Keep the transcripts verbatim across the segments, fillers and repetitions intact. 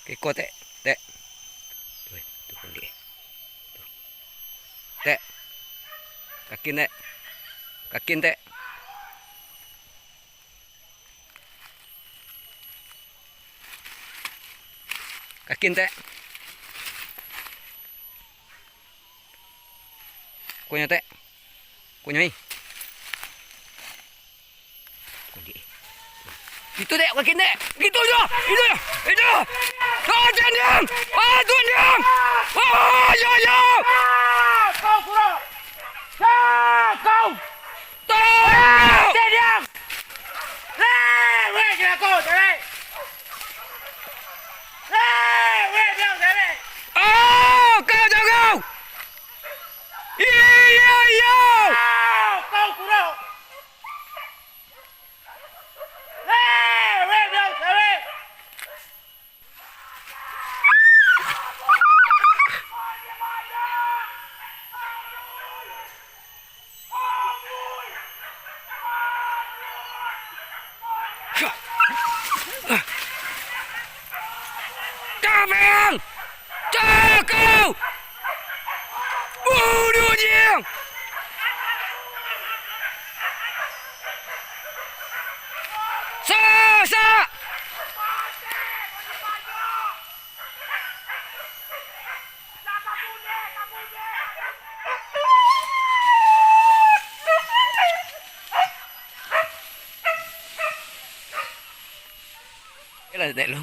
Iko, Tek. Tek. Tuh, tuh, kundiak. Tuh. Tek. Kakin, Tek. Kakin, Tek. Kakin, Tek. Kunyo, Tek. Kunyo, ih. Kundiak. Itu, Tek, kakin, Tek. Itu, itu, itu, itu. Ah, Tuhan, Yang. Ah, Tuhan, Yang. Ah, ya, ya. Kau kurang. Ya, kau. Tolong! Cediang! Leweh, jago, cewek! Leweh, biang, cewek! Oh, kau jago! Iya, iya! Kau, kau kurang! Leweh, biang, cewek! Damang! Cakau! Bunuh anjing! Sasak! Yalah, tek lu.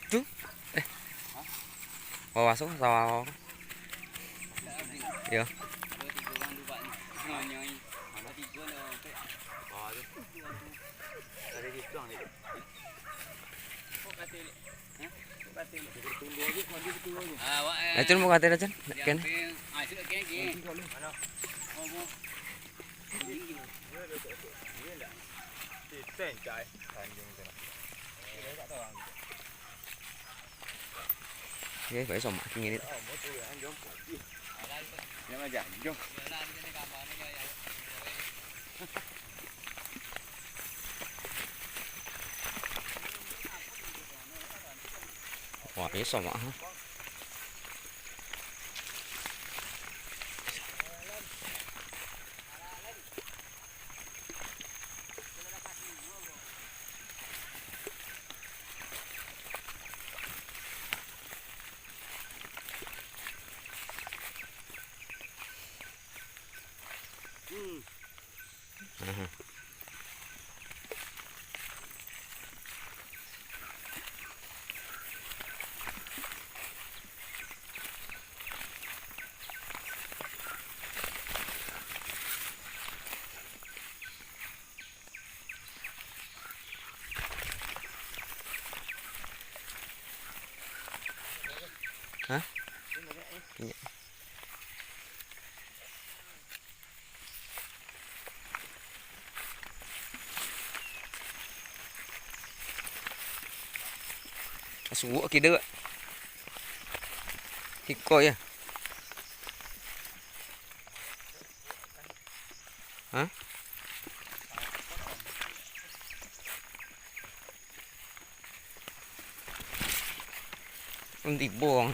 Tu? Eh. Bawah tu, sawah. Yo. Racun mau kata racun, nak kena. Oke, baik, somak kini. Wah, ini somak. Hmm. Aha. Hah? Inyo. Suok kida. Iko ya. Hah? Tibo.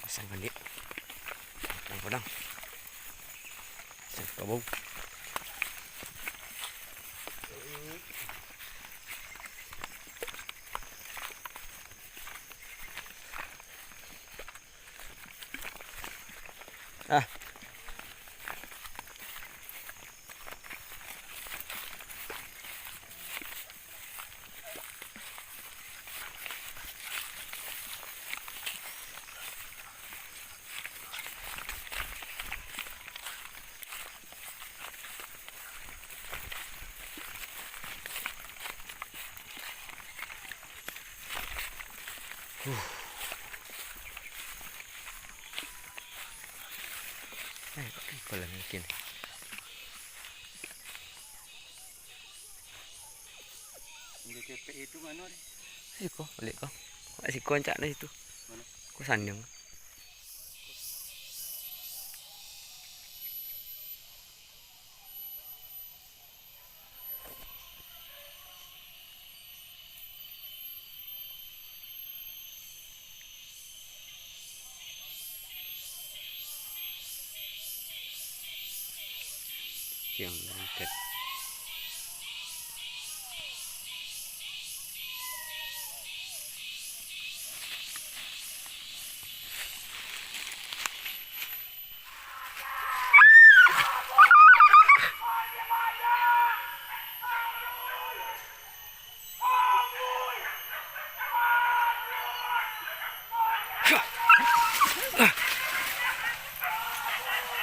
Pasang baliak. Padang-padang. Pasang kabau. Ah. Huh. Eh, kok iko lah mungkin. Yang cepek itu mano, Dek? Siko, baliak ko. Kok siko ancak dari situ. Mano? Ko sandiang. Tiang bangkek.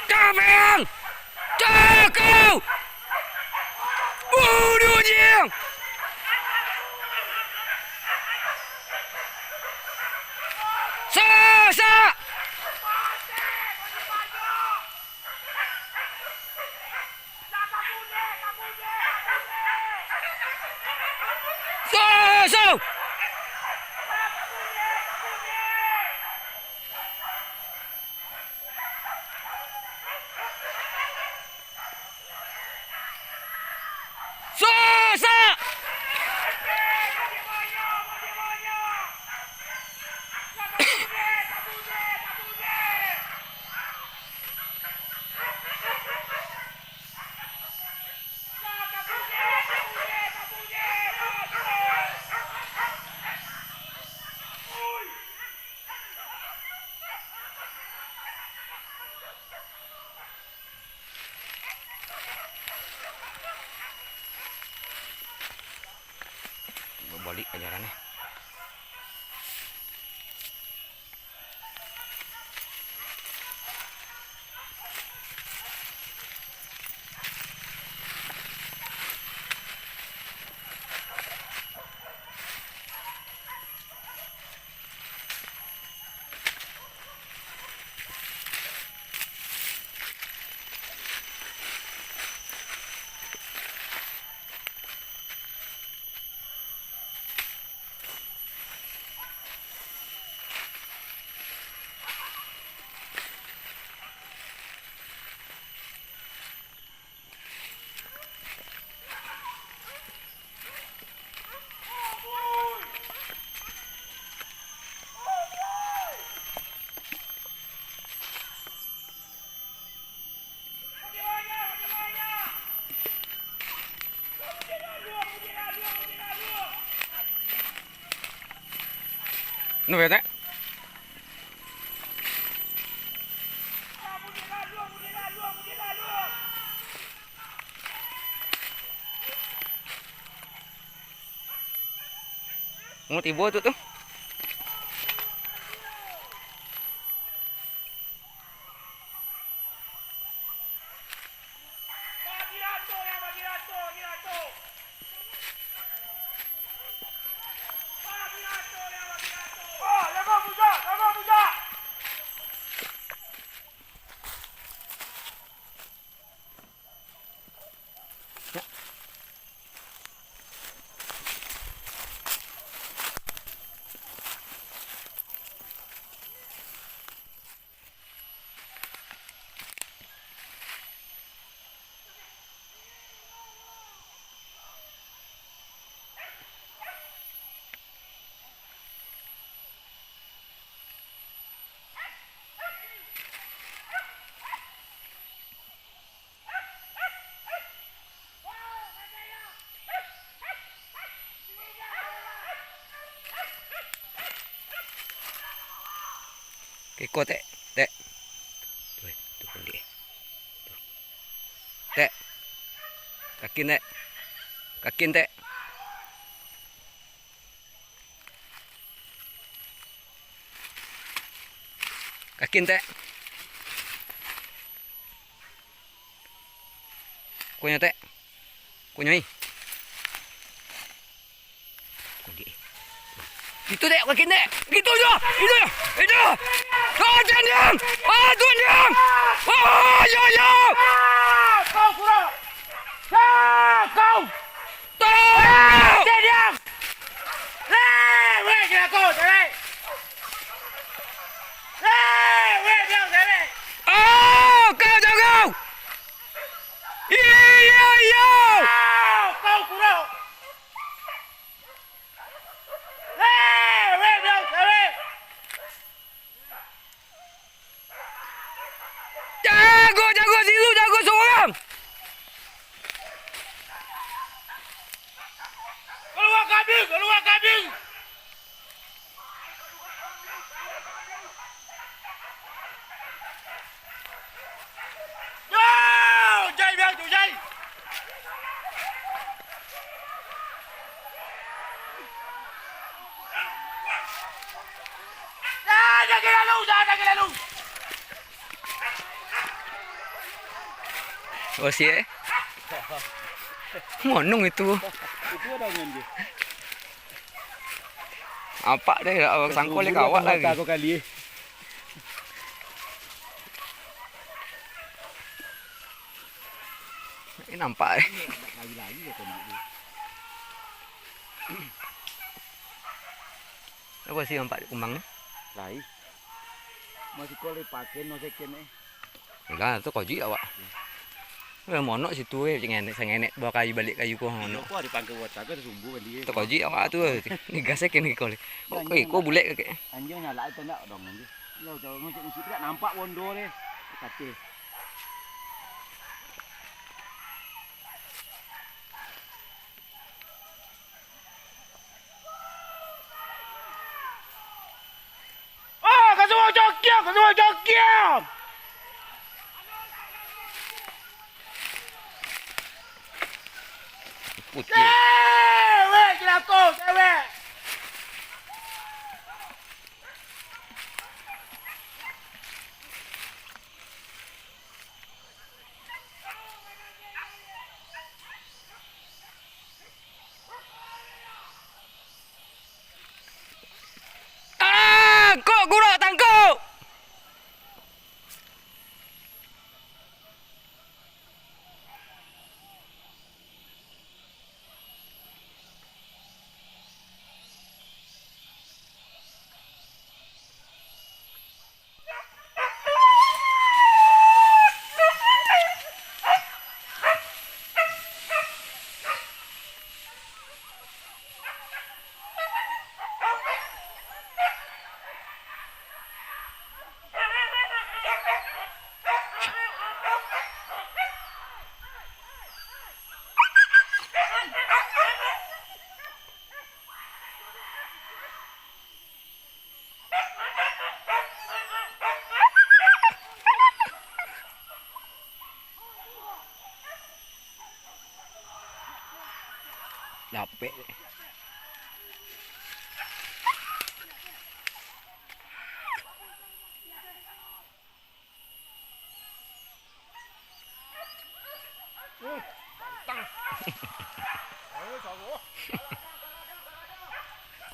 Damang! Cakau! Bunuh Jing! Sasak! Sasak! Sasak! Baliak ka jalan, eh. Nu, Tek? Mau tibo tu, tu. Iko, Tek, Tek. Tu, eh, tu pundi, eh. Tu. Tek. Kakin, Tek. Kakin, Tek. Kakin, Tek. Kunyah, Tek. Kunyah, ih. Kundi, eh. Itu dek, kaki dek. Itu yo, itu yo, itu yo. Ah, jangan diam. Ah, Tuhan diam. Ah, yo, yo. Kau kurang. Kau. Tolong. Jangan diam. Lewek, kira kau, lewek. Lewek, diam, lewek. Ah, kau jago. Iya, iya. Kau kurang. Jago, jago situ, jago surang. Kalua kambing, kalua kambing. Yo, jai biang tu, jai. Dah, dah, lalu, dah, dah, lalu. Oh, si, eh? Monong itu. Itu ada angin je. Apak deh, sangko leh kawak lagi. Aku kali, eh. Ini nampak, eh. Lagi-lagi kata nak dia. Apa sih nampak di kumbang ni? Lai. Masih kau leh pakai no second, eh. Lah, tu kojik awak. Lah, monok situ, eh, ngenek, sangenek bawa kayu balik kayu ko, monok. Iyo, ko ado pangka watak ko, tasumbu kan dia. Tu kojik awak tu, eh. Ni gas, eh, kini ko, leh. Oke, ko bulek, kek. Anjing nyalak tu nak dong, anjing. Yo, kalau ngecek musik tidak nampak bondo deh. Kate. Ah, ka suruah jokiang, ka suruah jokiang. Putih. Cewek cilako, cewek. Tangkok, gurok, tangkok! Dapek.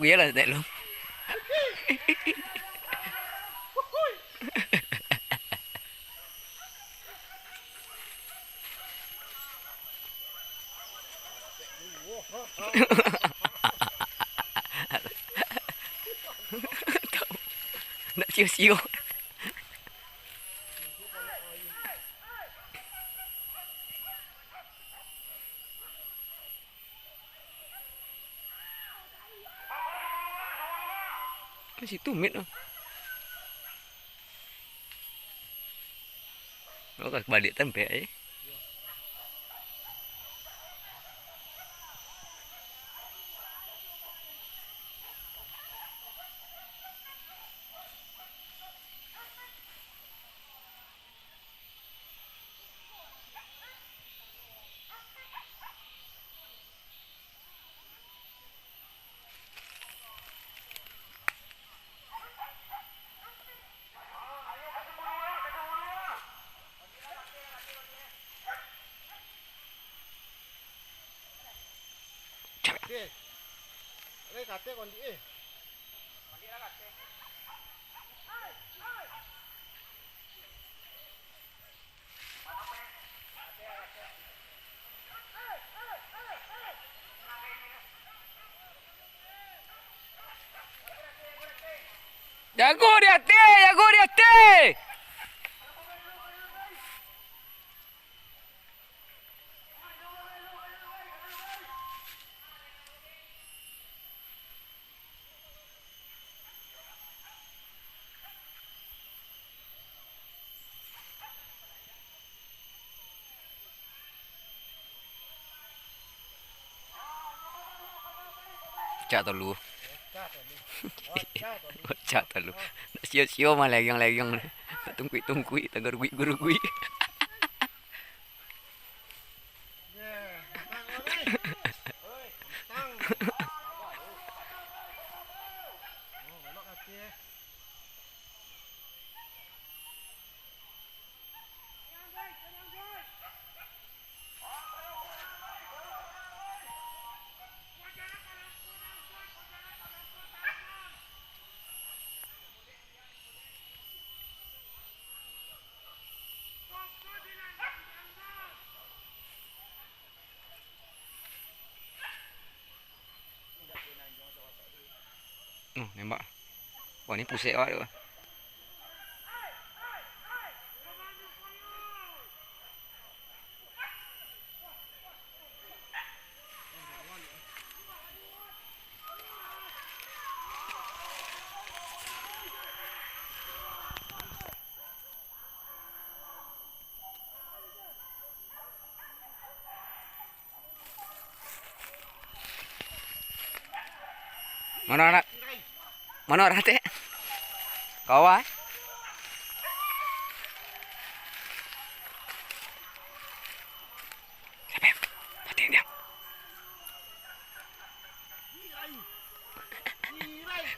Kuyalah, tek lu. Ndak sio-sio. Ka situ, Mit, ah. Oh, ka baliak tampek, eh. Oke. Oke, kate kondi, eh. Jago di ateh, jago di ateh! Cak tolu. Cak tolu. Sio-sio mah legiang-legiang. Tungkuik-tungkuik, taguruik-guruik. Noh, nembak. Wah, ni pusek awak tu. Mano anak? Mano anak, Tek? Kawa, eh? Siapa yang mati dia?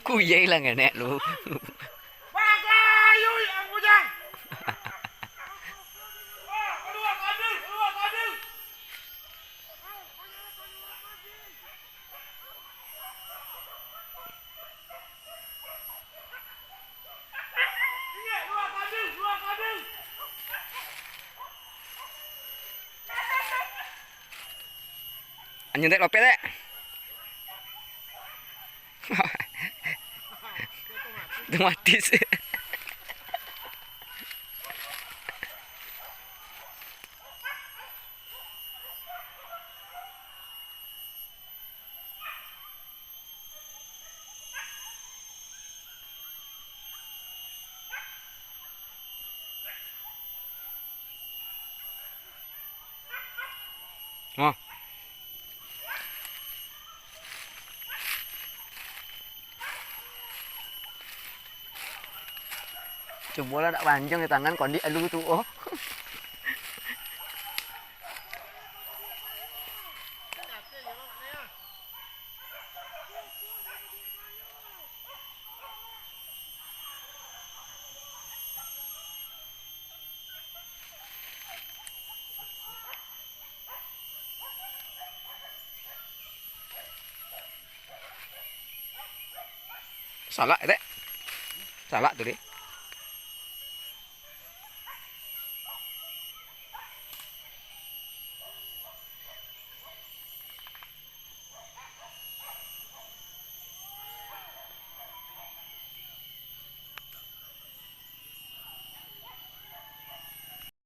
Kuyai lah ngenek lu. Anjing, Tek, lopek, Tek. Otomatis. Oh. Cubolah nak panjang di tangan, kondik alu tu, oh. Salak, Tek. Salak tu, Tek.